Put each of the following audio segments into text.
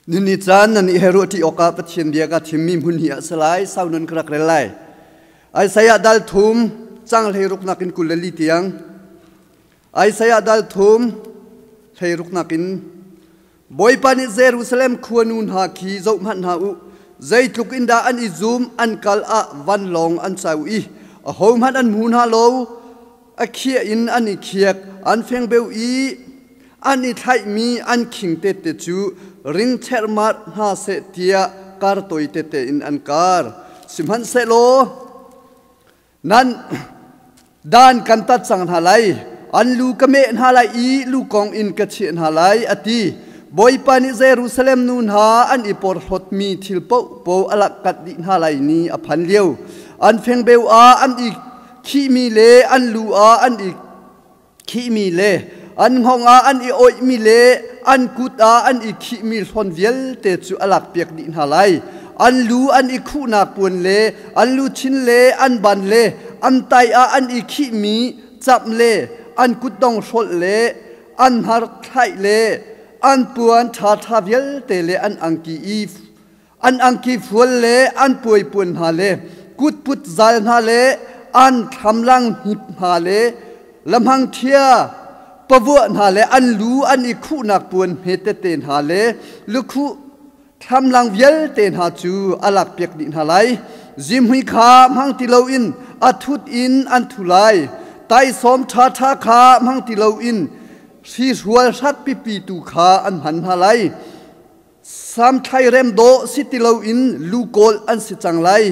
Nini caan nan i he ruahṭi awkah Pathian bia ka thimmi hmun hi a si lai, sau nun ka rak rel lai. Isaiah dal thum cang 16 nakin 24 tiang. Isaiah dal thum 16 nakin Bawipa nih Jerusalem khuanu hna khi zohhmanh hna u, zeitluk in dah an i zum, an kal ah vanlawng an cau i ahohmanh an hmu hna lo, a khiah in an i khiak, an fengbeu i an i thlaihmi an khing tete cu ring cherhmat hna seh tiah kar toi tete in an kar. Sihmanhsehlaw nan dan kan tat cang hna lai, an lu ka meh hna lai i lukong in ka chiah hna lai, a ti. Bawipa nih Jerusalem nu hna an i porhlawtmi thil paohpaoh a lakkat dih hna lai ni a phan lio. An fengbeu ah an i khihmi le an lu ah an i khihmi le an hngawng ah an i awihmi le an kut ah an i khihmi hlawn vialte cu a lakpiak dih hna lai. An lu an i khuhnak puan le an luchin le an ban le an tai ah an i khihmi camh le an kutdong hrolh le an hnar thlaih le an puan ṭhaṭha vialte le an angki i an angki fual le an puai puan hna le kutput zal hna le an thlamlang hnip hna le lamhang ṭhia pavuah hna le an lu an i khuhnak puan hmetete hna le lukhuh thlamlang vialte hna cu a lakpiak dih hna lai. Zimhui kha hmang ti loin a thut in an thu lai. Taisawm ṭhaṭha kha hmang ti loin hri hrual hrat pipi tu kha an hman hna lai. Samthlai rem dawh si ti loin lu kawl an si cang lai.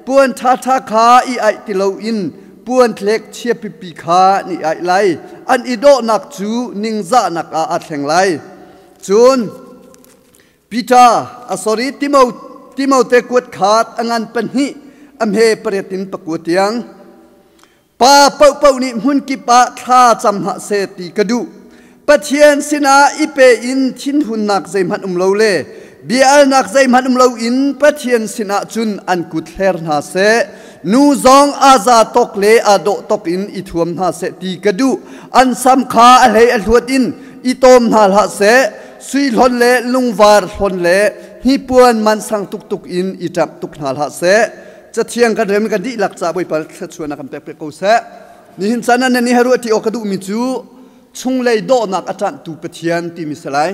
Puan ṭhaṭha kha i aih ti loin puan thlek chia pipi kha an i aih lai. An i dawhnak cu ningzahnak ah aa thleng lai. Cun Peter, a sorry, Timo, Timote kuat khat a ngan pahnih a hme pariat in pakua tiang. Pa paohpaoh nih hmunkip ah thla cam hlah seh ti ka duh. Pathian sinah i pe in thinhunnak zeihmanh um lo le bia-alnak zeihmanh um loin Pathian sinah cun an kut hler hna seh. Nu zong aa za tawk le aa dawh tawk in i thuam hna seh ti ka duh. An sam kha a hlei a hluat in i tawm hna hlah seh. Sui hlon le lungvar hlon le hnipuan mansang tuktuk in i ṭamh tuk hna hlah seh. Cathiang kan rem kan dihlak ca Bawipa thluachuahnak kan pek pek ko seh. Nihin caan ah nan i ruah ti awk ka duhmi cu chunglei dawhnak a ṭanhtu Pathian timi si lai.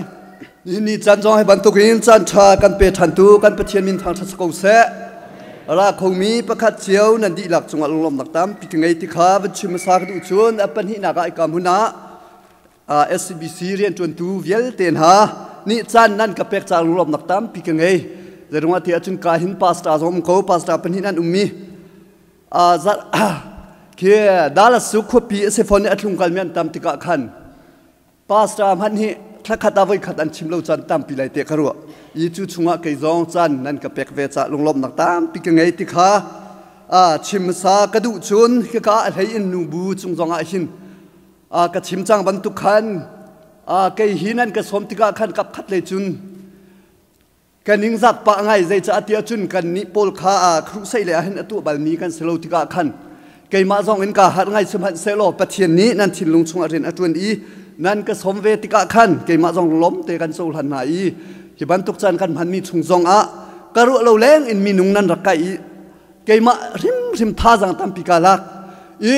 Nihin ni caan zong hi bantukin caan ṭha kan pe ṭhantu kan Pathian min thangṭhat si ko seh. Ra khomi pakhat cio nan dihlak cungah lunglawmhnak tampi ka ngei ti kha van chim hmasa ka duh cun a pahnihnak ah ika hmun ah SCBC rianṭuantu vialte hna nih caan nan ka pek caah lunglawmhnak tampi ka ngei. Zeirungah ti ahcun ka hin pastor zong um ko, pastor pahnih nan ummi. Khi Dallas cu khuapi a si fawn i a tlung kalmi an tam tikah khan pastor hmanh hi thlakhat ah voikhat an chim lo caan tampi lai te ka ruah. I cu chungah kei zong caan nan ka pek ve caah lunglawmhnak tampi ka ngei ti kha chim hmasa ka duh cun hika a hlei in nubu cung zongah hin Ka chim cang bantuk khan kei hi nan ka sawm tikah khan kap khat lei cun ka ningzak pah ngai. Zeicah tiah cun kan nih pawl kha crusade lei ah hin a tuah balmi kan si lo tikah khan keimah zong in kaa harh ngai. Sihmanhsehlaw Pathian nih nan thinlung chungah rian a ṭuan i nan ka sawm ve tikah khan keimah zong lawm te kan cohlan hna i hi bantuk caan kan hmanmi chung zong ah ka ruah lo leng in minung nan rak kai i keimah hrimhrim thazaang tampi kaa lak i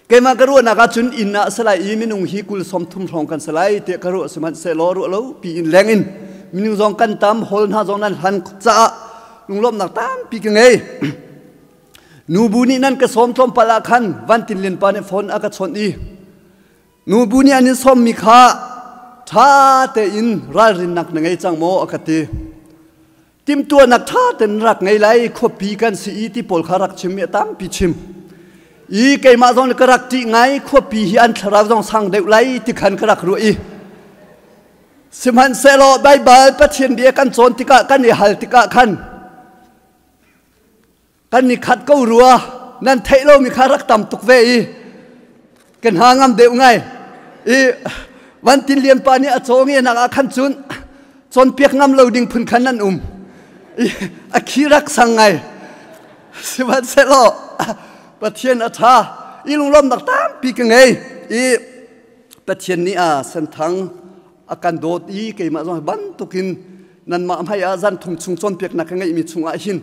keimah ka ruahnak ahcun inn ah salai i minung hi 30 hrawng kan salai tiah ka ruah. Sihmanhsehlaw ruah lo pi in leng in minung zong kan tam, hall hna zong nan hlan caah lunglawmhnak tampi ka ngei. Nubu nih nan ka sawm tlawmpal ah khan Van Tin Lian pa nih phone a ka chawnh i nubu nih an in sawmmi kha ṭha tein ralrinnak na ngei cang maw a ka ti. Timhtuahnak ṭha tein rak ngei lai, khuapi kan si i ti pawl kha rak chim i a tampi chim i keimah zong ka rak ṭih ngai. Khuapi hi an thlarau zong sang deuh lai ti khan ka rak ruah i sihmanhsehlaw Baibal Pathian bia kan cawn tikah, kan i hal tikah khan kan ni khat ko rua. Nan theih lomi kha rak tam tuk ve i kan ha ngam deuh ngai i Van Tin Lian pa nih a caw nge nak ah khan cun cawnpiak ngam lo ding phun khan nan um i a khi rak sang ngai. Sihmanhsehlaw Pathian a ṭha i lunglawmnak tampi ka ngei i Pathian nih a Senthang. A kan dawt i keimah zong bantukin nanmah hmai ah zan thum chung cawnpiaknak ka ngeihmi chungah hin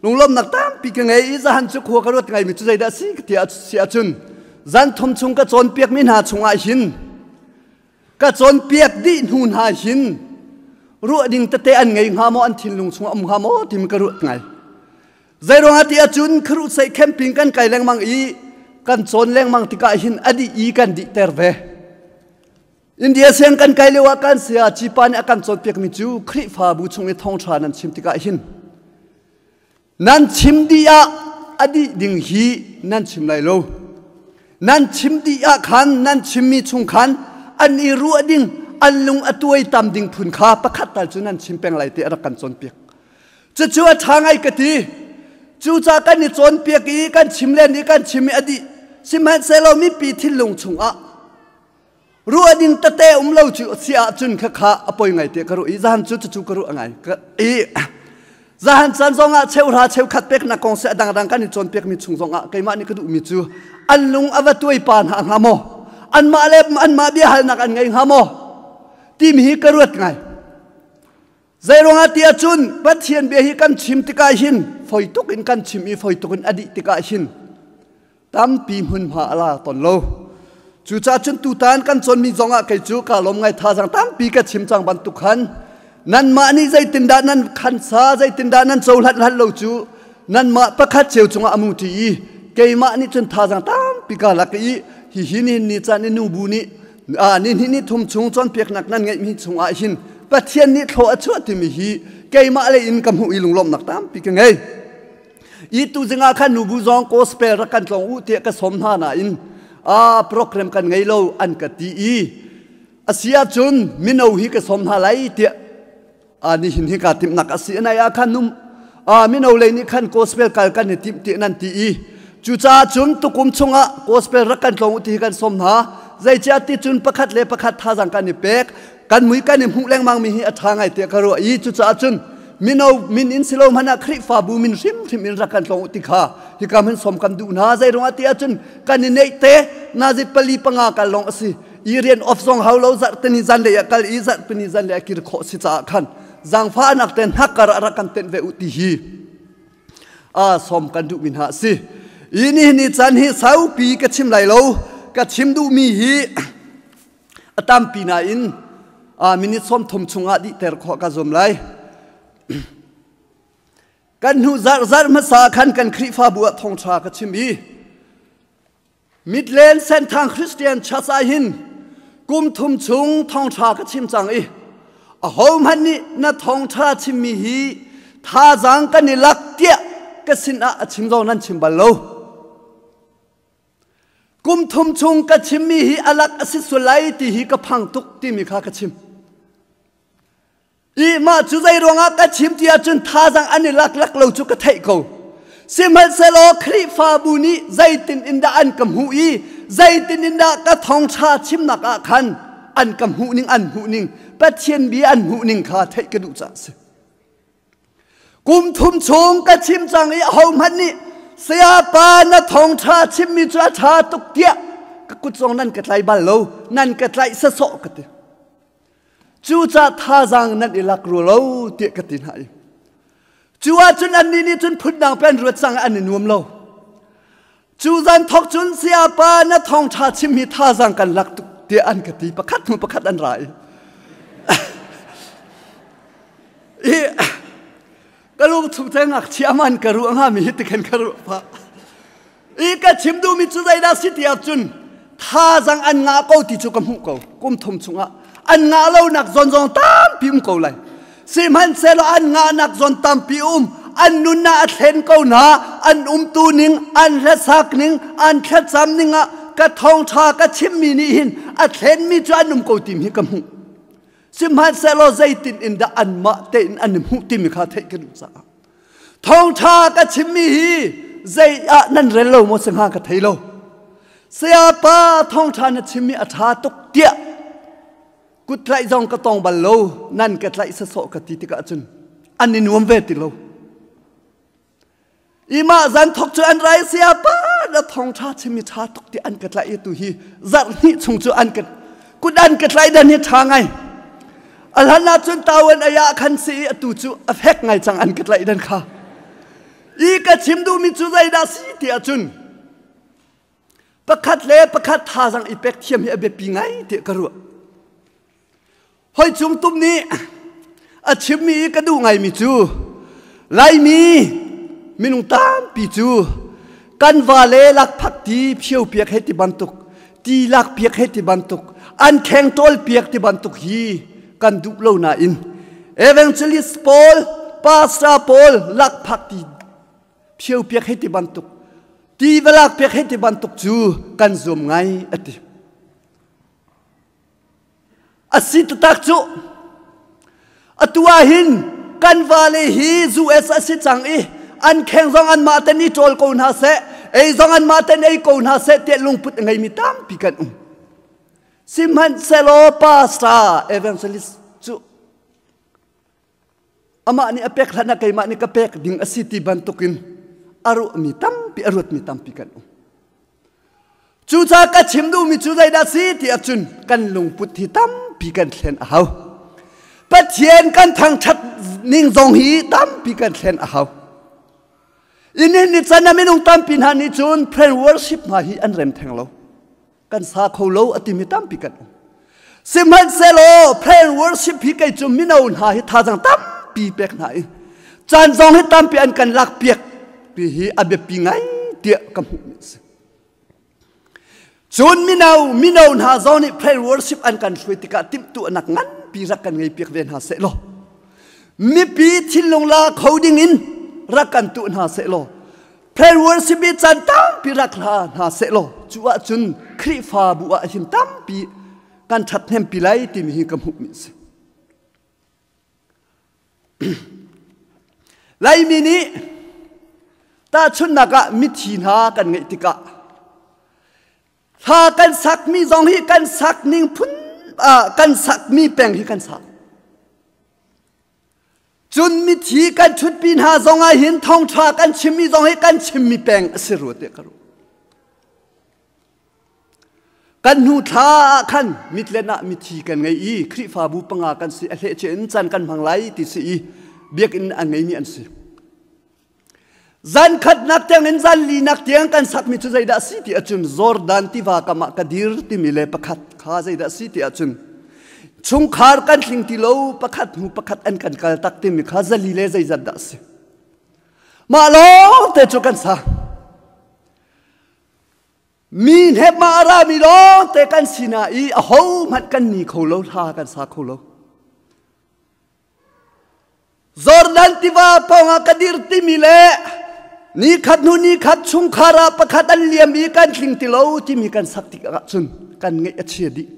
lunglawmhnak tampi ka ngei i zahan cu khua ka ruat ngaimi cu zeidah si ka ti si ahcun zan thum chung ka cawnpiakmi hna chungah hin ka cawnpiak dih hnu hna hin ruah ding tete an ngei hnga maw, an thinlung chungah um hnga maw timi ka ruat ngai. Zeiruangah ti ahcun crusade camping kan kai lengmang i kan cawn lengmang tikah hin a dih i kan dihter ve. India siang kan kai lio ah kan saya Cipa nih a kan cawnpiakmi cu Khrihfabu chung i thawngṭha nan chim tikah hin nan chim dih ah a dih ding hi nan chim lai lo. Nan chim dih ah khan nan chimmi chung khan an i ruah ding, an lung a tuai tam ding phun kha pakhat tal cu nan chim peng lai ti a rak kan cawnpiak. Cucu a ṭha ngai ka ti. Cucaah kan i cawnpiak i kan chim len i kan chim i a dih. Sihmanhsehlaw mipi thinlung chungah ruah ding tete um lo cu si ahcun khakha a poi ngai te ka ruah i zahan cu cucu ka ruah ngai i zahan caan zongah cheuhra cheukhat peknak kong se a dangdang kan i cawnpiakmi chung zongah keimah nih ka duhmi cu an lung a va tuai pa hna hnga maw, anmah le anmah biahalnak an ngei hnga maw timi hi ka ruat ngai. Zeiruangah ti ahcun Pathian bia hi kan chim tikah hin foi tuk in kan chim i foi tuk in a dih tikah hin tampi hmunhma a la ton lo. Cucaah cun tutan kan cawnmi zongah kei cu kaa lawm ngai. Thazaang tampi ka chim cang bantuk khan nanmah nih zeitindah nan khansa, zeitindah nan cohlan hlan lo cu nanmah pakhat cio cungah a mu ṭi i keimah nih cun thazaang tampi ka lak i hihi nihin ni caan i nubu nih ni hnih ni thum chung cawnpiaknak nan ngeihmi chungah hin Pathian nih thlaw a chuah timi hi keimah lei in ka hmuh i lunglawmhnak tampi ka ngei. I tu zingah khan nubu zong gospel rak kan tlawng u tiah ka sawm hna nain a program kan ngei lo an ka ti i a si ahcun mino hi ka sawm hna lai tiah a nihin hi kaa timhnak a si. Nai ah khan num mino lei nih khan gospel kal kan i timh tiah nan ti i cucaah cun tukum chungah gospel rak kan tlawng u ti hi kan sawm hna. Zeiciah ti cun pakhat le pakhat thazang kan i pek, kan mui kan i hmuh lengmang mi hi a ṭha ngai tiah ka ruah i cucaah cun mino min in silo hmanh ah Khrihfabu min hrimhrim in rak kan tlawng u ti kha hika hmun sawm kan duh hna. Zei ruangah ti ahcun kan i neih te nazit pali panga kal lawng a si i rian off zong hau lo, zarhtini zanlei ah kal i zarhpini zanlei ah kir khawh si caah khan zaangfahnak te hnakkar ah rak kan tenh ve u ti hi a sawm kan duhmi hna a si. I nihin ni caan hi saupi ka chim lai lo. Ka chim duhmi hi a tampi nain minute 30 chungah dihter khawh ka zuam lai. Kan hnu zarh zarh hmasa khan kan Khrihfabu ah thawngṭha ka chim i Midland Senthang Christian Church ah hin kum thum chung thawngṭha ka chim cang i ahohmanh nih na thawngṭha chimmi hi thazaang kan i lak tiah ka sinah a chim zong nan chim bal lo. Kum thum chung ka chimmi hi a lak a si sual lai ti hi ka phang tuk timi kha ka chim. I mah cu zei ruangah ka chim ti ahcun thazaang an i lak lak lo cu ka theih ko. Sihmanhsehlaw Khrihfabu nih zeitin in dah an ka hmuh i zeitin in dah ka thawngṭha chimnak ah khan an ka hmuh ning, an hmuh ning, Pathian bia an hmuh ning kha theih ka duh caah a si. Kum thum chung ka chim cang i ahohmanh nih sayapa na thawngṭha chimmi cu a ṭha tuk tiah ka kut zong nan ka tlai bal lo, nan ka tlaih sasawh ka ti. Cucaah thazaang nan i lak rua lo tiah ka ti hna i cu ahcun annih nih cun phundang pe an ruat cang i an i nuam lo. Cu zan thawk cun sayapa na thawngṭha chimmi thazaang kan lak tuk tiah an ka ti. Pakhat hnu pakhat an ra i i ka lung chung te ngakchia man ka ruah hnga mi hi ti khan ka ruah pah. I ka chim duhmi cu zeidah si ti ahcun thazaang an ngah ko ti cu ka hmuh ko. Kum thum chungah an ngah lonak zawn zong tampi um ko lai, sihmanhsehlaw an ngahnak zawn tampi um, an nunnak a thlen ko hna, an umtu ning, an hlasak ning, an thlacam ning ah ka thawngṭha ka chimmi nih hin a thlenmi cu an um ko timi hi ka hmuh. Sihmanhsehlaw zeitin in dah anmah tein an i hmuh timi kha theih ka duh caah thawngṭha ka chimmi hi zei ah nan rel lo maw si hnga ka thei lo. Sayapa thawngṭha na chimmi a ṭha tuk tiah kut tlaih zong ka tong bal lo, nan ka tlaih sasawh ka ti tikah cun an i nuam ve ti lo. Imah zan thok cu an rai sayapa na thawngṭha chimmi ṭha tuk ti an ka tlaih i tu hi zarh hnih chung cu an ka kut an ka tlaih dan hi ṭha ngai. A hlan ahcun tawan ei ah khan si i atu cu a fek ngai cang an ka tlaih dan kha. I ka chim duhmi cu zeidah si ti ahcun pakhat le pakhat thazaang i pek thiam hi a biapi ngai tiah ka ruah. Hoi cung tum nih a chimmi i ka duh ngaimi cu Laimi minung tampi cu kan vale lakphak ti phio piak he ti bantuk ti lak piak he ti bantuk an kheng tawl piak ti bantuk hi kan duh lo nain evangelist pawl pastor pawl lakphak ti phio piak he ti bantuk ti va lak piak he ti bantuk cu kan zuam ngai a ti. A si taktak cu atu ah hin kan vale hi US a si cang i an kheng zong anmah ten i ṭawl ko hna seh, ei zong anmah ten ei ko hna seh tiah lungput a ngeimi tampi kan um. Sihmanhsehlaw pastor evangelist cu amah nih a pek hlan ah keimah nih ka pek ding a si ti bantukin a ruahmi tampi a ruatmi tampi kan um. Cucaah ka chim duhmi cu zeidah si ti ahcun kan lungput hi tampi kan thlen a hau. Pathian kan thangṭhat ning zong hi tampi kan thlen a hau. Inin ni can ah minung tampi hna nih cun prayer worship hna hi an rem theng lo. Kan sa kho lo a timi tampi kan um. Sihmanhsehlaw prayer worship hi kei cu mino hna hi thazaang tampi pek hna i caan zong hi tampi an kan lak piak ti hi a biapi ngai tiah ka hmuhmi a si. Cun mino mino hna zong nih prayer worship an kan hruai tikah timhtuahnak nganpi rak kan ngei piak ve hna seh law mipi thinlung la kho ding in rak kan tuah hna seh law prayer worship i caan tampi rak hla hna seh law cu ahcun Khrihfabu ah hin tampi kan ṭhathnempi lai timi hi ka hmuhmi a si. Laimi nih tahchunhnak ah mithi hna kan ngeih tikah hla kan sakmi zong hi kan sak ning phun kan sakmi peng hi kan sak. Cun mithi kan ṭhutpi hna zong ah hin thawngṭha kan chimmi zong hi kan chimmi peng a si rua tiah ka ruah. Kan hnu thla ah khan mitlen ah mithi kan ngei i Khrihfabu panga kan si a hlehce in caan kan hmang lai ti si i biakinn an ngeimi an si. Zan khatnak tiang in zan linak tiang kan sakmi cu zeidah si ti ahcun Jordan tiva kam ah ka dir timi le pakhat kha zeidah si ti ahcun chungkhar kan tling ti lo pakhat hnu pakhat an kan kal tak timi kha zali le zeizat dah si. Mah lawng te cu kan sa. Mi hnep ma a rami lawng te kan sinah i aho hmanh kan ni kho lo hla kan sa kho lo. Jordan tiva pawngah ka dir timi le ni khat hnu ni khat chungkhar ah pakhat an liam i kan tling ti lo timi kan sak tik ahcun kan ngeih a chia dih.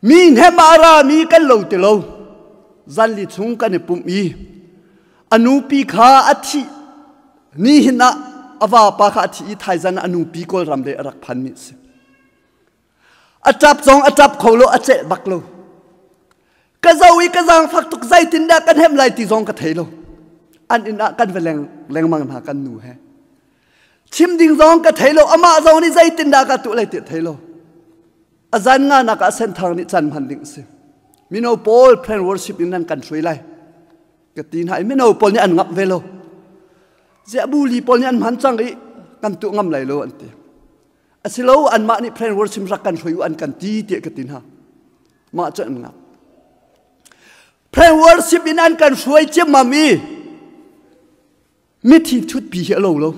Mi hnem ah a rami kan lo ti lo. Zanli chung kan i pumh i a nupi kha a thih ni hin ah a vapa kha a thi i thaizan ah a nupi Kawlram lei a rak phanmi a si. A ṭap zong a ṭap kho lo, a celh bak lo. Ka zo i ka zaangfak tuk zeitindah kan hemh lai ti zong ka thei lo. An inn ah kan va leng lengmang hna kan nu he. Chim ding zong ka thei lo, amah zong nih zeitindah ka tuah lai ti thei lo. A zan nga nak ah Senthang nih chan hman ding a si. Mino pawl friend worship in nan kan hruai lai. Ka ti hna i mino pawl nih an ngap ve lo. Ziah buli pawl nih an hman cang i kan tuah ngam lai lo an ti. Asilo anmah nih friend worship rak kan hruai u an kan ti tiah ka ti hna. Mah cu an ngap. Prayer worship in an kan hruai ciammam i mithi thutpi hi a lo lo.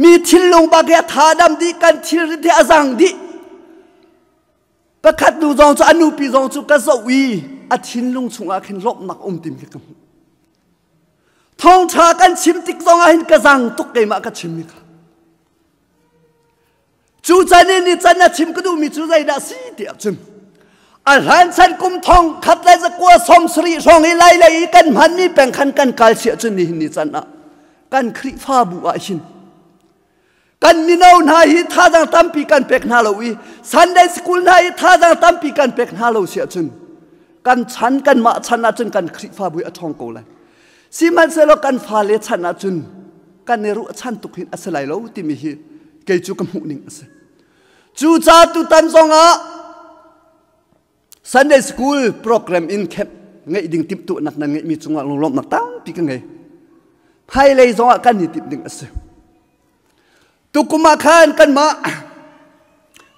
Mi thinlung bak hi a tha dam dih, kan thilrit hi a zang dih. Pakhat nu zong cu a nupi zong cu ka zoh i a thinlung chungah khin lawmhnak um tim khi ka hmuh. Thawngṭha kan chim tik zong ah hin ka zang tuk keimah ka chimmi kha. Cu can in ni can a chim ka duhmi cu zeidah si ti ahcun a hlan chan kum thong khat le zakua som sarih hrawng i lai lei i kan hmanmi peng khan kan kal si ahcun nihin ni can ah kan Khrihfabu ah hin kan mino hna hi thazaang tampi kan pek hna lo i Sunday school hna hi thazaang tampi kan pek hna lo si ahcun kan chan kanmah chan ahcun kan Khrihfabu hi a ṭhawng ko lai. Sihmanhsehlaw kan fale chan ahcun kan i ruahchan tuk hin a si lai lo timi hi kei cu ka hmuh ning a si. Cucaah tutan zongah Sunday School program in camp ngeih ding timhtuahnak nan ngeihmi cungah lunglawmhnak tampi ka ngei. Hmailei zongah kan i timh ding a si. Tukum ah khan kanmah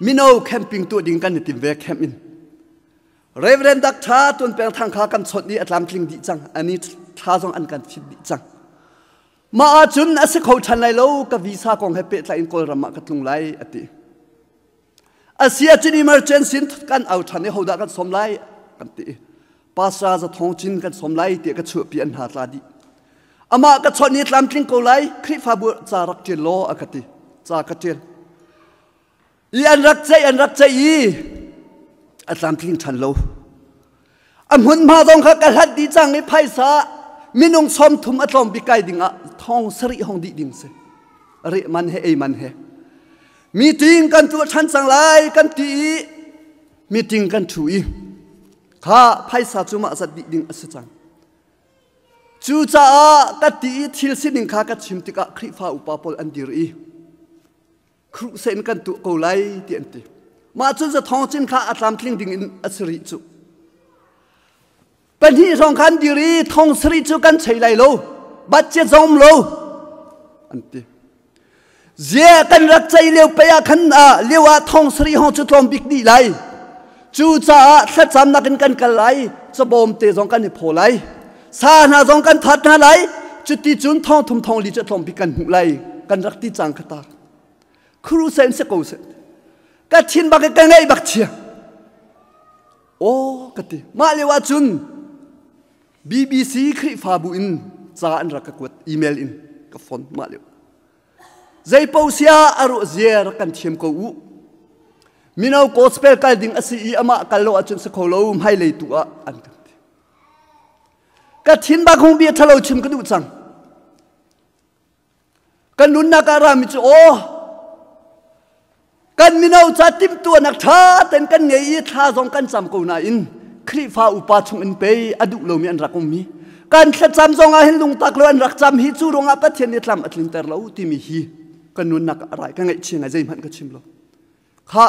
mino camping tuah ding kan i tim ve camp in. Reverend Dr. Tuan Peng Thang kha kan chawnh i a tlamtling dih cang. Ani thla zong an kan fit dih cang. Mah ahcun a si kho ṭhan lai lo ka visa kong he pehtlai in Kawlram ah ka tlung lai a ti. A si ahcun emergency in kan au ṭhan i hodah kan sawm lai kan ti. Pastor Za Thawng Cin kan sawm lai tiah ka chuahpi an hna tla dih. Amah ka chawnh i tlamtling ko lai Khrihfabu ca rak ṭial law a ka ti. Ca ka ṭial. I an rak ceih an rak ceih i a tlamtling ṭhan lo. A hmunhma zong kha ka hlat dih cang i phaisa minung 30 a tlawm bik kai ding ah thong sarih hong dih ding si. Reh man he ei man he. Meeting kan tuah ṭhan cang lai kan ti i meeting kan ṭhu i kha phaisa cu mah zat dih ding a si cang. Cucaah ka ti i thil sining kha ka chim tikah Khrihfa upa pawl an dir i crusade in kan tuah ko lai ti an ti. Mah cun zathawng cin kha a tlamtling ding in a si rih cu. Pahnih hrawng khan dir i thong sarih cu kan chei lai lo, budget zong lo an ti. Zia kan rak cei lio pe ah khan lio ah thong sarih hong cu tlawm bik dih lai. Cucaah thlacamnak in kan kal lai, cabawm te zong kan i phaw lai. Sa hna zong kan that hna lai. Cuti cun thong thum thong li cu tlawm bik kan hmuh lai. Kan rak ti cang kha ta. Crusade si ko seh. Ka thin bak ka ngaih bak chia. Aw ka ti. Mah lio ah cun BBC Khrihfabu in ca an rak ka kuat email in ka phone mah lio. Zeipo sia a ruah zia rak kan thiam ko u. Mino gospel kal ding a si i amah kal lo ahcun si kho lo hmailei tu ah an kan ti. Ka thin bak hung bia ṭhalo chim ka duh cang. Kan nunnak ah rami cu aw kan mino ca timhtuahnak ṭha ten kan ngei i thla zong kan cam ko nain Khrihfa upa chung in pei a duh lomi an rak ummi kan thlacam zong ah hin lungtak lo an rak cam hi cu ruangah Pathian nih tlam a tlinter lo timi hi kan nunnak a rai ka ngaihchia ngai zeihmanh ka chim lo kha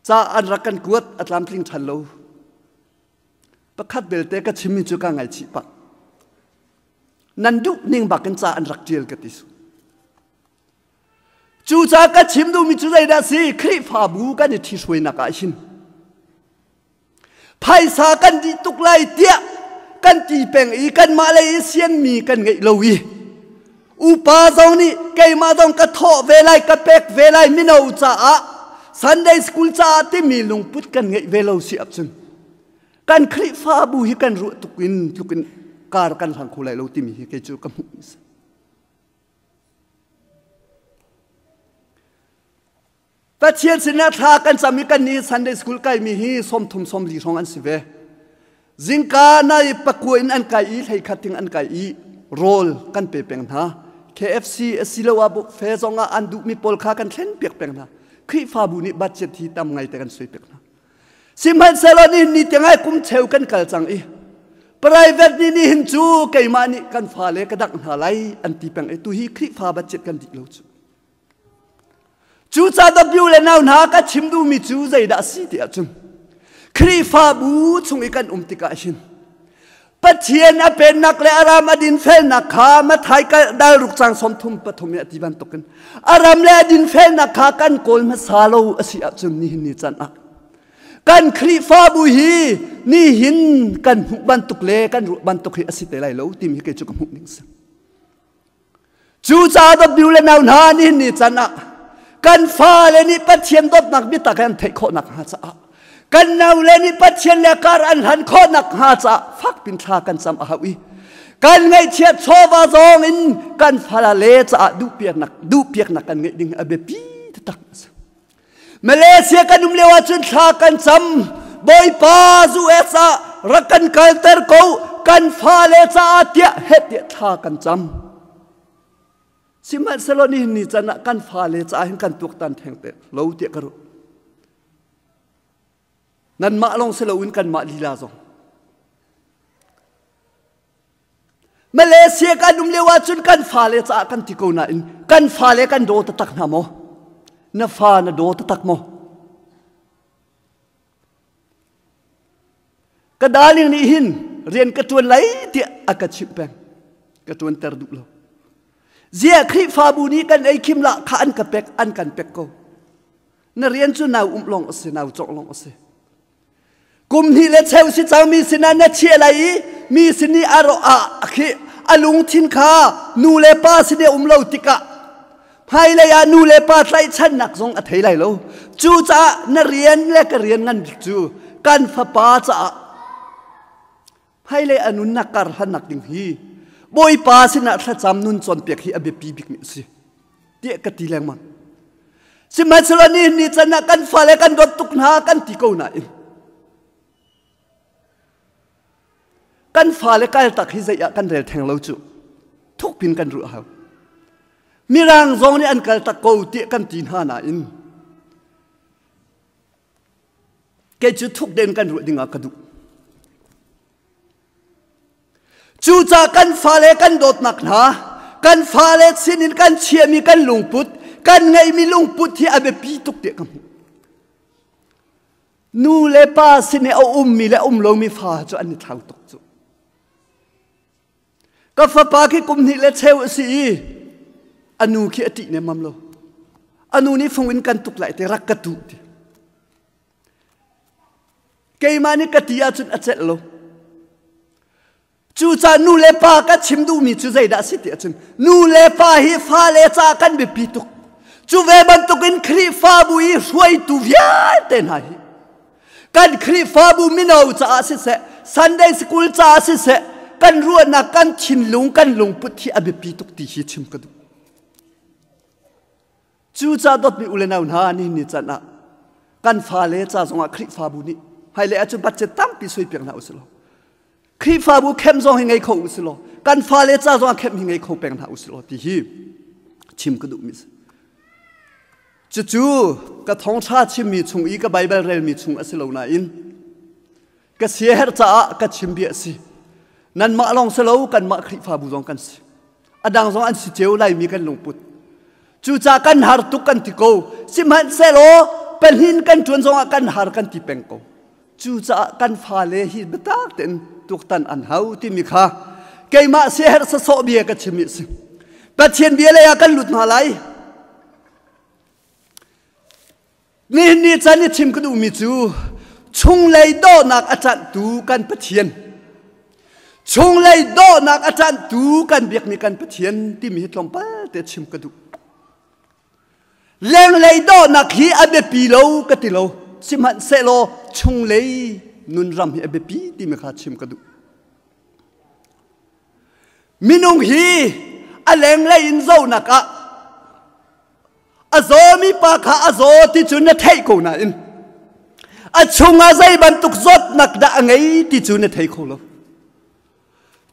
ca an rak kan kuat a tlamtling ṭhan lo pakhat belte ka chimmi cu ka ngaihchih pah nan duh ning bak in ca an rak ṭial ka ti su Cucaah ka chim duhmi cu zeidah si Khrihfabu kan i ṭhihruainak ah hin phaisa kan dih tuk lai tiah kan ti peng i kanmah lei i sianmi kan ngeih lo i upa zong nih keimah zong ka thawh ve lai ka pek ve lai mino caah Sunday school caah timi lungput kan ngeih ve lo si ahcun kan Khrihfabu hi kan ruah tuk in tluk in kar kan hlang kho lai lo timi hi kei cu ka hmuh mi si. Pathian sinah thla kan cam i kan nih Sunday school kaimi hi 30 40 hrawng an si ve. Zingka nai pakua in an kai i hleikhat ting an kai i rawl kan pe peng hna. KFC asiloah buffet zong ah an duhmi pawl kha kan thlen piak peng hna. Khrihfabu nih budget hi tam ngai te kan sui piak hna. Sihmanhsehlaw nihin ni tiangah kum cheu kan kal cang i private nih nihin cu keimah nih kan fale ka dangh hna lai an ti peng i tuhi Khrihfa budget kan dih lo cu. Cucaah W le nau hna ka chim duhmi cu zeidah a si ti ahcun Khrihfabu chung i kan um tikah hin Pathian a pennak le a ram a dinfelnak kha Mathai dal ruk cang 33 i a ti bantukin a ram le a dinfelnak kha kan kawl hmasa lo a si ahcun nihin ni can ah kan Khrihfabu hi nihin kan hmuh bantuk le kan ruah bantuk hi a si te lai lo timi hi kei cu ka hmuh ning si. Cucaah dawtmi le nau hna nihin ni can ah kan fale nih Pathian dawtnak biatak an theih khawh nakhnga caah kan naule nih Pathian le kar an hlan khawh nakhnga caah fakpin thla kan cam a hau i kan ngaihchiat chawva zong in kan fale caah duhpiaknak duhpiaknak kan ngeih ding a biapi taktak a si. Malaysia kan um lio ahcun thla kan cam Bawipa US ah rak kan kalter ko kan fale caah tiah het tiah thla kan cam. Sihmanhsehlaw nihin ni can ah kan fale caah hin kan tuaktan theng te lo tiah ka ruah. Nanmah lawng si loin kanmah lila zong. Malaysia kan um lio ahcun kan fale caah kan ti ko nain kan fale kan daw taktak hna maw? Na fa na daw taktak maw? Ka darling nih hin rian ka ṭuan lai tiah a ka chimh peng. Ka ṭuanter duh lo. Ziah Khrihfabu nih kan ei khim lah kha an ka pek an kan pek ko. Na rian cu nau um lawng a si, nau cawk lawng a si. Kum hnih le cheu si cang mi sinah na chiah lai i mi sin i a ro a khi a lungthin kha nu le pa sin i um lo tikah hmailei ah nu le pa tlaihchannak zong a thei lai lo. Cucaah na rian le ka rian ngan bik cu kan fapa caah hmailei a nunnak kar hlannak ding hi Bawipa sinah thlacam nun cawnpiak hi a biapi bikmi a si tiah ka ti lengmang. Sihmanhsehlaw nihin ni can ah kan fale kan dawt tuk hna kan ti ko nain kan fale kaltak hi zei ah kan rel theng lo cu thukpin kan ruah hau. Mirang zong nih an kaltak ko tiah kan ti hna nain kei cu thuk den kan ruah dingah ka duh. Cucaah kan fale kan dawtnak hna, kan fale sinin kan chiahmi kan lungput, kan ngeihmi lungput hi a biapi tuk tiah ka hmuh. Nu le pa sin i a ummi le um lomi fa cu an i thlau tuk cu. Ka fapa khi kum hnih le cheu a si i a nu khi a ṭih nemmam lo. A nu nih fung in kan tuk lai te rak ka tuh ti. Keimah nih ka ti ahcun a celh lo. Cucaah nu le pa ka chim duhmi cu zeidah a si ti ahcun nu le pa hi fale caah kan biapi tuk. Cu ve bantukin Khrihfabu i hruaitu vialte hna hi kan Khrihfabu mino caah siseh, Sunday school caah siseh, kan ruahnak, kan thinlung, kan lungput hi a biapi tuk ti hi chim ka duh. Cucaah dawtmi u le nau hna, nihin ni can ah kan fale ca zongah Khrihfabu nih hmailei ahcun budget tampi suaipiak hna usih law Khrihfabu khem zong hi ngei kho usih law kan fale ca zongah khem hi ngei kho peng hna usih law ti hi chim ka duhmi si. Cucu ka thawngṭha chimmi chung i ka Baibal relmi chung a si lo nain ka siaherh caah ka chim bia a si. Nanmah lawng si lo kanmah Khrihfabu zong kan si. A dang zong an si cio laimi kan lungput. Cucaah kan har tuk kan ti ko. Sihmanhsehlaw pahnin kan ṭuan zongah kan har kan ti peng ko. Cucaah kan fale hi biatak tein tuaktan an hau timi kha keimah siaherh sasawh bia ka chim i a si. Pathian bia lei ah kan lut hna lai. Nihin ni can i chim ka duhmi cu chunglei dawhnak a canhtu kan Pathian chunglei dawhnak a canhtu kan biakmi kan Pathian timi hi tlawmpal te chim ka duh. Lenglei dawhnak hi a biapi lo ka ti lo sihmanhsehlaw chunglei nunram hi a biapi timi kha chim ka duh. Minung hi a lenglei in zohnak ah a zawmi pa kha a zaw ti cu na theih ko nain a chungah zei bantuk zawtnak dah a ngei ti cu na thei kho lo.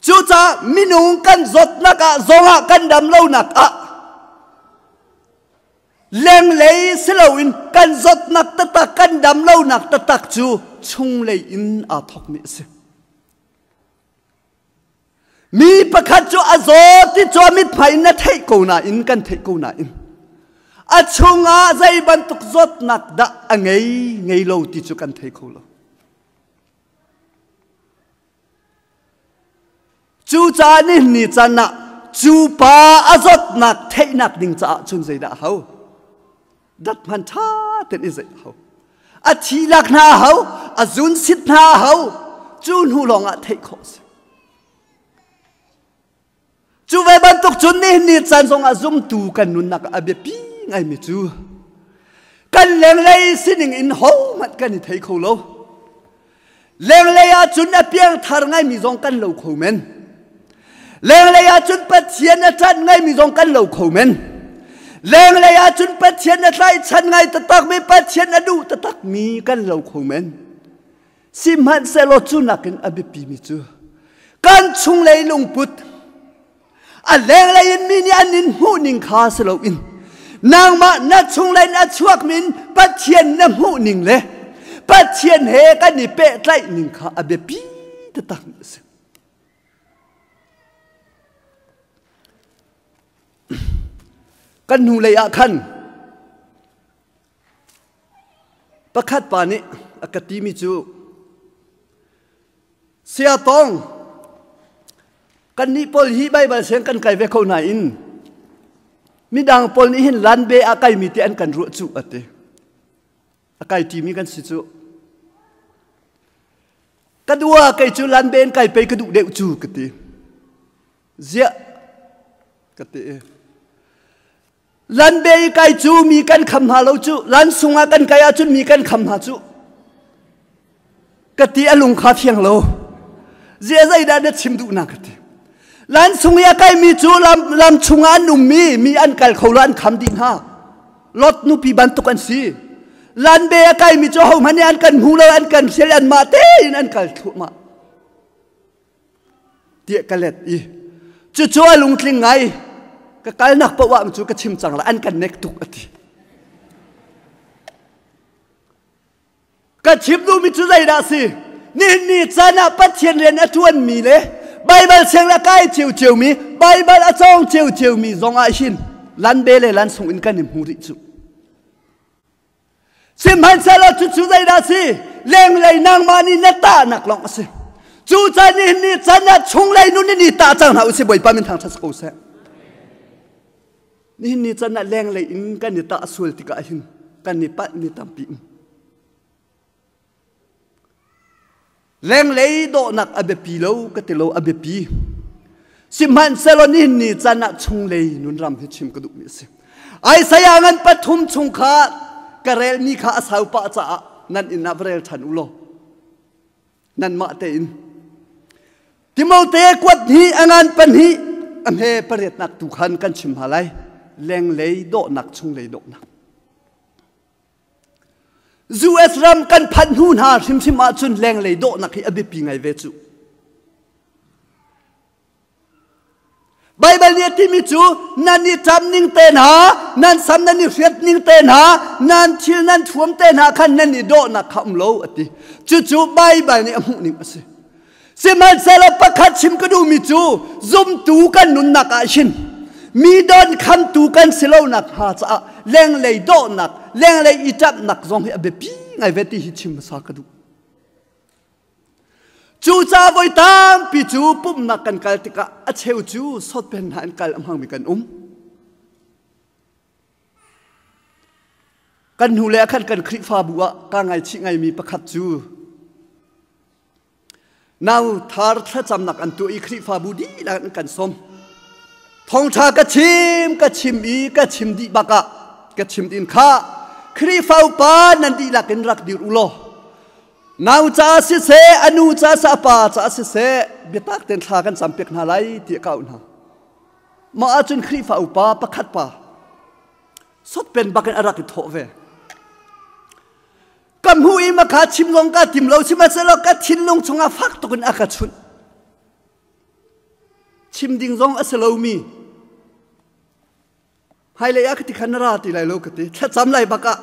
Cucaah minung kan zawtnak ah zongah kan dam lonak ah lenglei si loin kan zawtnak taktak kan dam lonak taktak cu chunglei in aa thawkmi a si. Mi pakhat cu a zaw ti cu a mithmai in na theih ko nain kan theih ko nain a chungah zei bantuk zawtnak dah a ngei ngei lo ti cu kan thei kho lo. Cucaah nihin ni can ah cu pa a zawtnak theihnak ding caah cun zeidah a hau? Dat hman ṭha tein i zeih a hau. A thi lak hna a hau, a zun sit hna a hau. Cu hnu lawngah theih khawh a si. Cu ve bantuk cun nihin ni caan zongah zumtu kan nunnak a biapi ngaimi cu kan lenglei sining in hohmanh kan i thei kho lo. Lenglei ah cun a piangthar ngaimi zong kan lo kho men. Lenglei ah cun Pathian a ṭanh ngaimi zong kan lo kho men. Lenglei ah cun Pathian a tlaihchan ngai taktakmi, Pathian a duh taktakmi kan lo kho men. Sihmanhsehlaw cu nakin a biapimi cu kan chunglei lungput a lenglei in mi nih an in hmuh ning kha si loin nangmah na chunglei in a chuakmi in Pathian na hmuh ning le Pathian he kan i pehtlaih ning kha a biapi taktak a si. Kan hnulei ah khan Pakhat pa nih a ka timi cu Sia tong kannih pawl hi Baibal siang kan kai ve ko nain midang pawl nih hin lanbe a kaimi te an kan ruah cu a ti. A kai ṭimi kan si cu. Ka dua kei cu lanbe in kai pei ka duh deuh cu ka ti. Ziah ka ti. Lanbe i kai cu mi kan kham hna lo cu lan sungah kan kai ahcun mi kan kham hna cu ka ti a lung kha fiang lo zia zeidah na chim duhnak ka ti lan sung i a kaimi cu lam, lam chungah an ummi mi an kal kho lo an kham dih hna lot nupi bantuk an si lan be a kaimi cu hohmanh nih an kan hmu lo an kan hrial an mah tein an kal thluahmah tiah ka let i cucu a lungtling ngai ka kalnak paoh ah cu ka chim cang la an kan nek tuk a ti ka chim duhmi cu zeidah si nihin ni caan ah Pathian rian a ṭuanmi le Baibal siang le kai cio mi Baibal a cawng cio mi zong ah hin lan be le lan sung in kan i hmu rih cu Sihmanhsehlaw cucu zeidah a si? Lenglei nangmah nih na tahnak lawng a si. Cu caan nihin ni can ah chunglei nun in i tah cang hna usih Bawipa min thangṭhat si ko seh. Nihin ni can ah lenglei in kan i tah sual tikah hin kan i palh mi tampi um. Lenglei dawhnak a biapi lo ka ti lo a biapi. Sihmanhsehlaw nihin ni caan ah chunglei nunram hi chim ka duhmi a si. Isaiah ngan pathum chung kha ka relmi kha a sau pah caah nan inn ah va rel ṭhan u law nanmah tein Timote kuat hnih a ngan pahnih a hme pariatnak tu khan kan chim hna lai lenglei dawhnak chunglei dawhnak US ram kan phanh hnu hna hrimhrim ahcun lenglei dawhnak hi a biapi ngai ve cu. Baibal nih a timi cu nan i ṭam ning te hna, nan sam nan i hriat ning te hna, nan thil nan thuam te hna khan nan i dawhnak kha um lo a ti. Cucu Baibal nih a hmuh ning a si. Sihmanhsehlaw pakhat chim ka duhmi cu zumtu kan nunnak ah hin mi don khamtu kan si lonak hnga caah lenglei dawhnak, lenglei i ṭamhnak zong hi a biapi ngai ve ti hi chim hmasa ka duh. Cucaah voi tampi cu pumhnak kan kal tikah a cheu cu sawtpen hna in kal a hmangmi kan um. Kan hnu le ah khan kan Khrihfabu ah kaa ngaichih ngaimi pakhat cu Nau thar thlacamnak an tuah i Khrihfabu dihlak an kan sawm. Thawngṭha ka chim, ka chim i ka chim dih bak ah ka chim din kha Khrihfa upa nan dihlak in rak dir u law nau ca siseh, a nu ca siseh, a pa ca siseh, biatak tein thla kan campiak hna lai tiah ka auh hna. Mah ahcun Khrihfa upa pakhat pa sotpen bak in a rak i thawh ve. Ka hmuh i makha chim zong ka tim lo sihmanhsehlaw ka thinlung chungah fak tuk in a ka chunh. Chim ding zong a si lomi. Hmailei ah ka ti khan na ra ti lai lo ka ti. Thlacam lai bak ah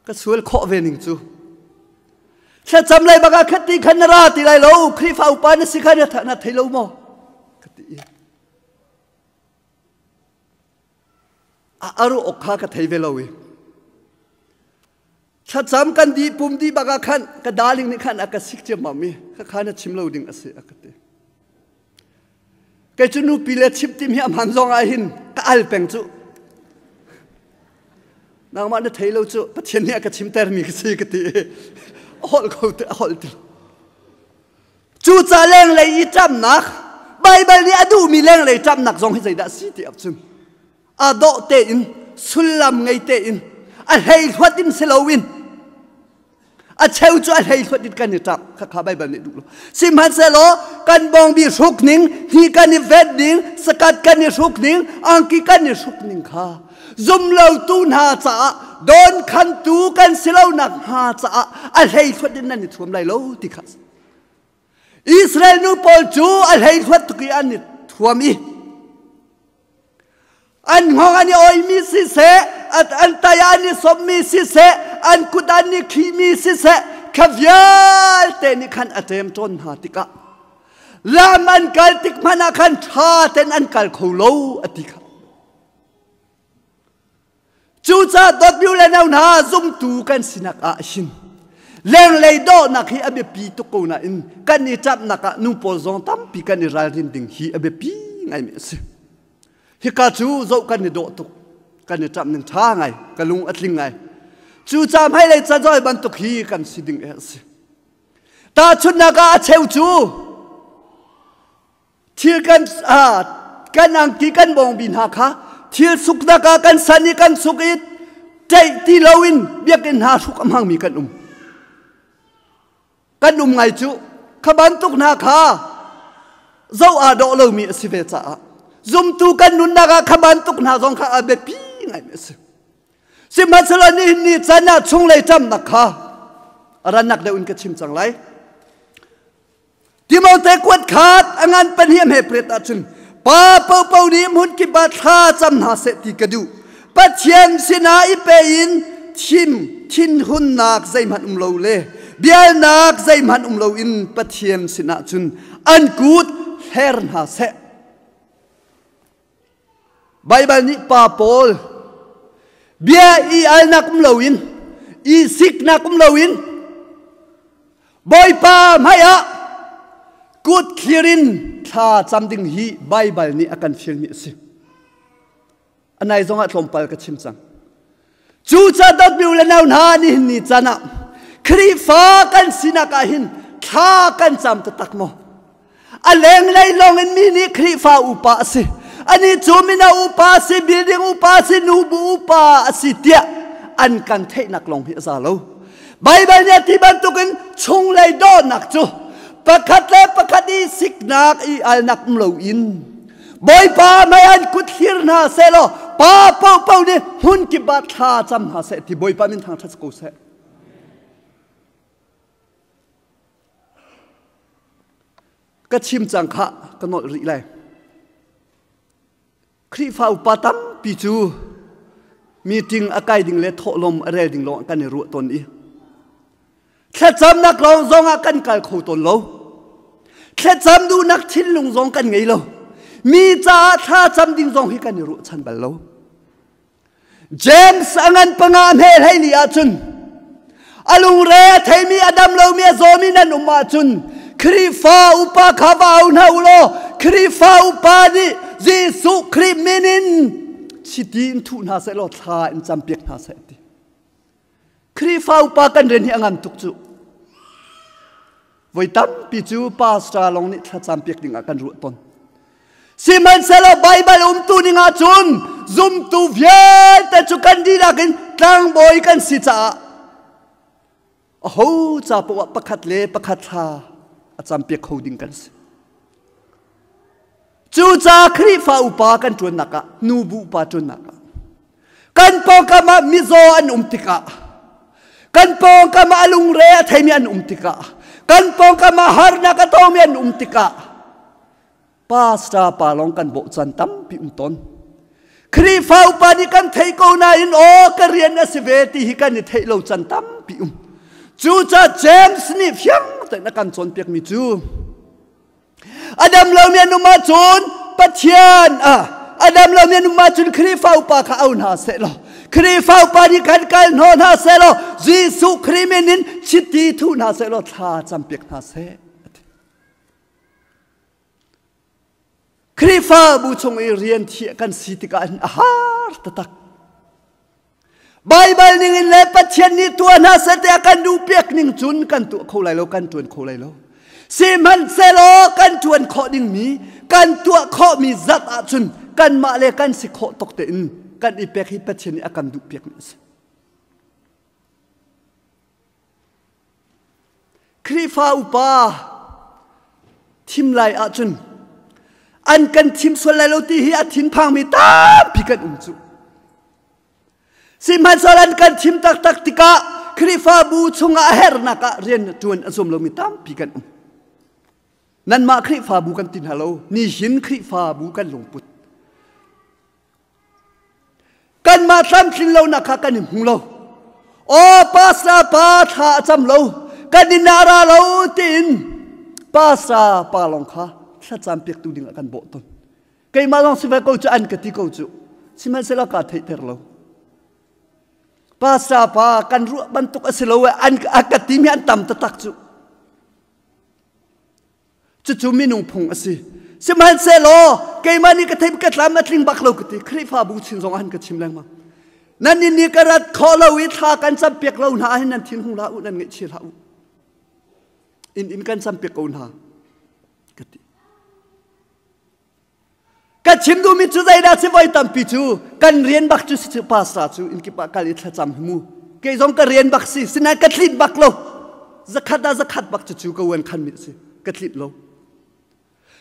ka sual khawh ve ning cu. Thlacam lai bak ah khat ti khan na ra ti lai lo. Khrihfa upa na si kha na thei lo maw? Ka ti. A aru ok kha ka thei ve lo i. Thlacam kan dih pum dih bak ah khan ka darling nih khan a ka sik ciammam i khakha na chim lo ding a si a ka ti. Kei cu nupi le chimh tim hi a hman zong ah hin ka al peng cu. Nangmah na thei lo cu Pathian nih a ka chimtermi ka si ka ti i a holh kho ti a holh ti. Cucaah lenglei i ṭamnak Baibal nih a duhmi lenglei ṭamnak zong hi zeidah a si ti ahcun a dawh tein sullam ngei tein a hleihluat in si loin a cheu cu a hleihluat in kan i ṭap khakha Baibal nih duh lo sihmanhsehlaw kan bawngbi hruk ning hi kan i vet ning sakat kan i hruk ning angki kan i hruk ning kha zumlotu hna caah don khantu kan si lonak hnga caah a hleihluat in nan i thuam lai lo ti kha Israel nu pawl cu a hleihluat tuk i an i thuam i An hngawng an i oihmi siseh, an tai ah an i sawmmi siseh, an kut an i khihmi siseh, kha vialte nih khan a ṭemṭawn hna tikah lam an kal tik hmanh ah khan ṭha tein an kal kho lo a ti kha. Cucaah dawtmi u le nau hna zumtu kan sinak ah hin. Lenglei dawhnak hi a biapi tuk ko nain kan i ṭamhnak ah nu pawl zong tampi kan i ralrin ding hi a biapi ngaimi a si. Hika cu zoh kan i dawh tuk. Kan i ṭamh ning ṭha ngai, ka lung a tling ngai. Cu ca hmailei cazawi bantuk hi kan si ding a si. Tahchunhnak ah a cheu cu thil kan kan angki kan bawngbi hna kha thil suknak ah kan san i kan suk i ṭeih ti loin biakinn hna hruk a hmangmi kan um. Kan um ngai cu kha bantuk hna kha zoh aa dawh lomi a si ve caah zumtu kan nunnak ah kha bantuk hna zong kha a biapi ngaimi a si. Sihmanhsehlaw nihin ni caan ah chunglei ṭamnak kha a rannak deuh in ka chim cang lai. Timote kuat khat a ngan pahnih a hme pret ahcun pa paohpaoh nih hmun kip ah thla cam hna seh ti ka duh. Pathian sinah i pe in thim thinhunnak zeihmanh um lo le bialnak zeihmanh um loin Pathian sinah cun an kut hler hna seh. Baibal nih pa pawl bia i alnak um loin i siknak um loin Bawipa hmaiah kut thlir in thla cam ding hi Baibal nih a kan fialmi a si. A nai zongah tlawmpal ka chim cang. Cu ca dawtmi u le nau hna nihin ni caan ah Khrihfa kan sinak ah hin thla kan cam taktak maw? A lenglei lawng in mi nih Khrihfa upa a si. Ani cu mino upa a si, building upa a si, nubu upa a si tiah an kan theihnak lawng hi a za lo. Baibal nih a ti bantukin chunglei dawtnak cu pakhat le pakhat i siknak i alnak um loin Bawipa mei an kut hlir hna seh law pa paohpaoh nih hmun kip ah thla cam hna seh ti Bawipa min thangṭhat ko seh. Ka chim cang kha ka nolh rih lai. Khrihfa upa tampi cu meeting a kai ding le thawhlawm a rel ding lawng kan i ruah tawn i thlacamnak lawng zong ah kan kal kho tawn lo. Thlacam duhnak thinlung zong kan ngei lo. Mi caah thlacam ding zong hi kan i ruahchan bal lo. James a ngan panga hme hlei ni ahcun a lungre a theimi a dam lomi a zawmi nan um ahcun Khrihfa upa kha va au hna u law Khrihfa upa nih Jesuh Khrih min in chiti in thuh hna seh law thla in campiak hna seh ti. Khrihfa upa kan rian hi a ngan tuk cu. Voi tampi cu pastor lawng nih thlacam piak ding ah kan ruah tawn. Sihmanhsehlaw Baibal umtu ning ahcun zumtu vialte cu kan dihlak in tlangbawi kan si caah aho ca paoh ah pakhat le pakhat thla a campiak kho ding kan si. Cucaah Khrihfa upa kan ṭuannak ah, nubu upa ṭuannak ah, kan pawngkam ah mizaw an um tikah, kan pawngkam ah a lungre a theimi an um tikah, kan pawngkam ah harnak a tongmi an um tikah, pastor pa lawng kan bawh caan tampi um tawn. Khrihfa upa nih kan theih ko nain aw ka rian a si ve ti hi kan i theih lo caan tampi um. Cucaah James nih fiang tein a kan cawnpiakmi cu A dam lomi an um ahcun Pathian a dam lomi an um ahcun Khrihfa upa kha au hna seh law Khrihfa upa nih khan kal hnawh hna seh law Jesuh Khrih min in chiti thuh hna seh law thla campiak hna seh. Khrihfabu chung i rian thiah kan si tikah hin a har taktak. Baibal ning in le Pathian nih tuah hna seh tiah kan duhpiak ning cun kan tuah kho lai lo, kan ṭuan kho lai lo. Sihmanhsehlaw kan ṭuan khawh dingmi, kan tuah khawhmi zat ahcun kanmah le kan si khawh tuk tein kan i pek hi Pathian nih a kan duhpiakmi a si. Khrihfa upa thim lai ahcun an kan thim sual lai lo ti hi a thinphangmi tampi kan um cu. Sihmanhsehlaw an kan thim taktak tikah Khrihfabu chungah a herhnak ah rian ṭuan a zuam lomi tampi kan um. Nanmah Khrihfabu kan ti hna lo, nihin Khrihfabu kan lungput. Kanmah tlamtlin lonak kha kan i hmu lo. Aw pastor pa thla a cam lo, kan in ah ra lo tiin pastor pa lawng kha thlacam piaktu ding ah kan bawh tawn. Keimah lawng si ve ko cu an ka ti ko cu. Sihmanhsehlaw kaa theihter lo. Pastor pa kan ruah bantuk a si lo an a ka timi an tam taktak cu. Cucu minung phung a si. Sihmanhsehlaw keimah nih ka theih ka tlam a tling bak lo ka ti. Khrihfabu chin zong ah han ka chim lengmang. Nan nih nih ka rat khawh lo i thla kan campiak lo hna ahhin nan thin hung hlah u, nan ngaihchia hlah u. Inn in kan campiak ko hna ka ti. Ka chim duhmi cu zeidah si voi tampi cu kan rian bak cu si cu pastor cu inn kip ah kal i thlacam hi mu. Kei zong ka rian bak si, sinain ka tlinh bak lo. Zakhat ah zakhat bak cu cu ka uan khan mi a si. Ka tlinh lo.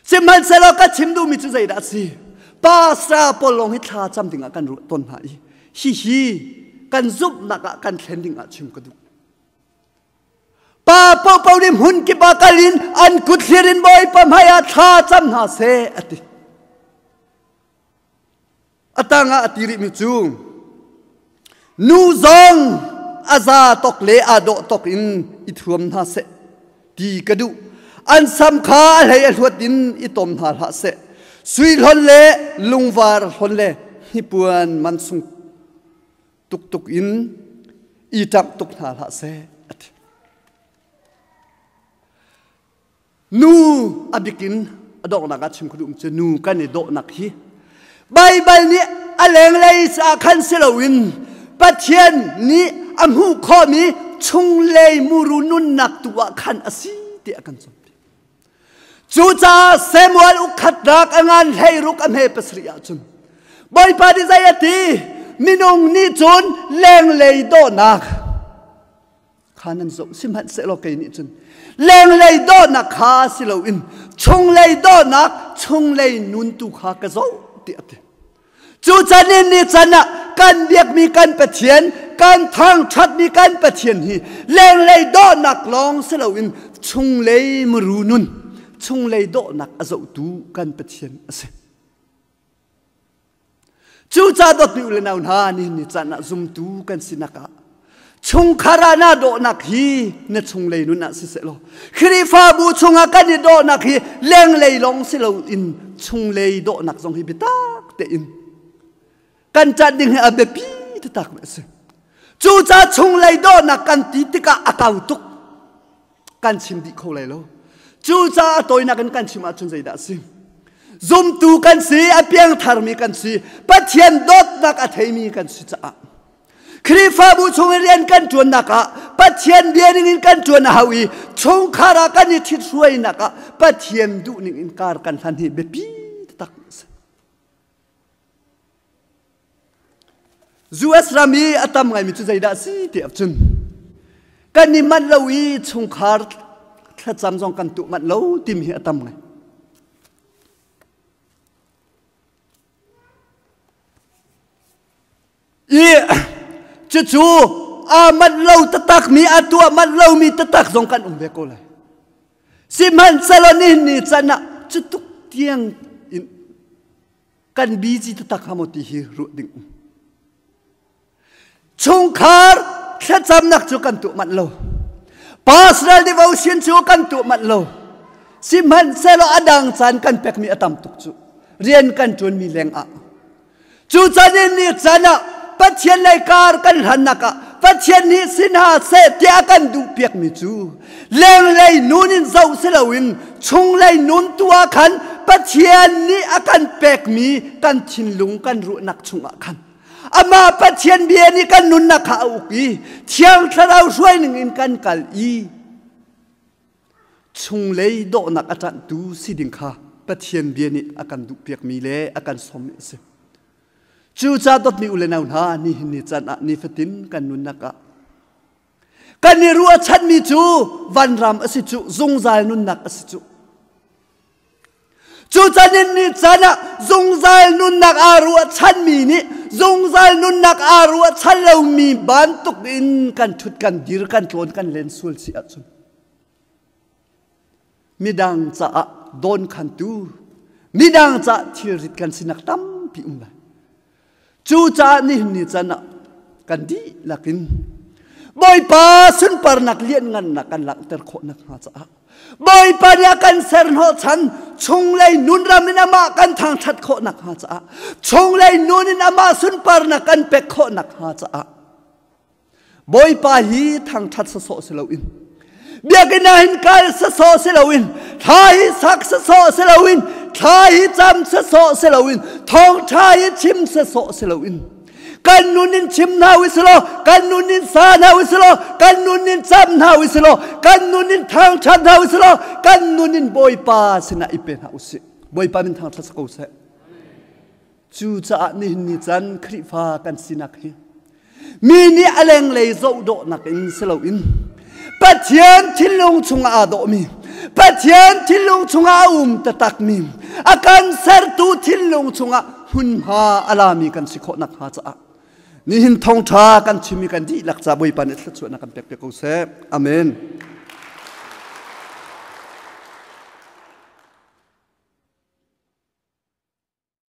Sihmanhsehlaw ka chim duhmi cu zeidah a si? Pastor pawl lawng hi thla cam dingah kan ruah tawn hna i hihi kan zumhnak ah kan thlen dingah chim ka duh. Pa paohpaoh nih hmun kip ah kal in an kut thlir in Bawipa hmaiah thla cam hna seh a ti. A tangah a ti rihmi cu nu zong a za tawk le aa dawh tawk in i thuam hna seh ti ka duh. An sam kha a hlei a hluat in i tom hna hlah seh. Sui hlon le lungvar hlon le hnipuan mansung tuktuk in i ṭamh tuk hna hlah seh a ti. Nu a bikin a donghnak ah chim ka duh cu nu kan i dawhnak hi Baibal nih a lenglei caah khan si loin Pathian nih a hmuh khawhmi chunglei muru nunnak tu ah khan a si tiah a kan cawnpiak. Cucaah Samuel ukhatnak a ngan 16 a hme pasarih ahcun Bawipa nih zei a ti? Minung nih cun lenglei dawhnak kha nan zoh sihmanhsehlaw kei nih cun lenglei dawhnak kha si loin chunglei dawhnak chunglei nun tu kha ka zoh tiah a ti. Cu can in ni can ah kan biakmi kan Pathian, kan thangṭhatmi kan Pathian hi lenglei dawhnak lawng si loin chunglei muru nun, chunglei dawhnak a zohtu kan Pathian a si. Cucaah dawtmi u le nau hna, nihin ni caan ah zumtu kan sinak ah chungkhar ah naa dawhnak hi na chunglei nun ah siseh law Khrihfabu chungah kan i dawhnak hi lenglei lawng si loin chunglei dawhnak zong hi biatak tein kan cat ding hi a biapi taktak a si. Cucaah chunglei dawhnak kan ti tikah a kau tuk. Kan chim dih kho lai lo. Cucaah a tawinak in kan chim ahcun zeidah a si? Zumtu kan si, a piangtharmi kan si, Pathian dawtnak a theimi kan si caah Khrihfabu chung i rian kan ṭuannak ah Pathian bia ning in kan ṭuan a hau i chungkhar ah kan i ṭhithruainak ah Pathian duh ning in kar kan hlan hi biapi taktak a si. US ram i a tam ngaimi cu zeidah a si ti ahcun kan i manh lo i chungkhar thlacam zong kan tuah manh lo timi hi a tam ngai. I cucu aa manh lo taktakmi a tuah manh lomi taktak zong kan um ve ko lai. Sihmanhsehlaw nihin ni can ah cu tuk tiang in kan busy taktak hnga maw ti hi ruah ding um. Chungkhar thlacamnak cu kan tuah manh lo. Personal devotion cu kan tuah manh lo. Sihmanhsehlaw a dang caan kan pekmi a tam tuk cu. Rian kan ṭuanmi leng ah Cu can in ni can ah Pathian lei kar kan hlannak ah Pathian nih si hna seh tiah a kan duhpiakmi cu lenglei nun in zoh si loin chunglei nun tu ah khan Pathian nih a kan pekmi kan thinlung kan ruahnak chungah khan amah Pathian bia nih kan nunnak kha a uk i Thiang Thlarau hruai ning in kan kal i Chunglei dawhnak a ṭanhtu si ding kha Pathian bia nih a kan duhpiakmi le a kan sawmmi a si. Cucaah dawtmi u le nau hna, nihin ni caan ah nifatin kan nunnak ah kan i ruahchanmi cu vanram a si cu, zungzal nunnak a si cu. Cu can in ni can ah zungzal nunnak aa ruahchanmi nih zungzal nunnak aa ruahchan lomi bantuk in kan ṭhut kan dir kan tlawn kan len sual si ahcun midang caah dawnkhantu midang caah thilrit kan sinak tampi um lai. Cucaah nihin ni can ah kan dihlak in Bawipa sunparnak lianngannak kan langhter khawh nakhnga caah Bawipa nih a kan ser hnawhchan chunglei nun ram in amah kan thangṭhat khawh nakhnga caah chunglei nun in amah sunparnak kan pek khawh nakhnga caah. Bawipa hi thangṭhat sawsawh si loin, biakinn ah hin kal sawsawh si loin, thla hi sak sawsawh si loin, thla hi cam sawsawh si loin, thawngṭha hi chim sawsawh si loin, kan nun in chim hna u sih law, kan nun in sa hna u sih law, kan nun in cam hna u sih law, kan nun in thangṭhat hna u sih law, kan nun in Bawipa sinah i pe hna u sih. Bawipa min thangṭhat si ko seh. Cucaah nihin ni can Khrihfa kan sinak hi mi nih a lenglei zoh dawhnak in si loin Pathian thinlung chungah aa dawhmi, Pathian thinlung chungah a um taktakmi, a kan sertu thinlung chungah hmunhma a lami kan si khawh nakhnga caah nihin thawngṭha kan chimmi kan dihlak ca Bawipa nih thluachuahnak kan pek piak ko seh. Amen.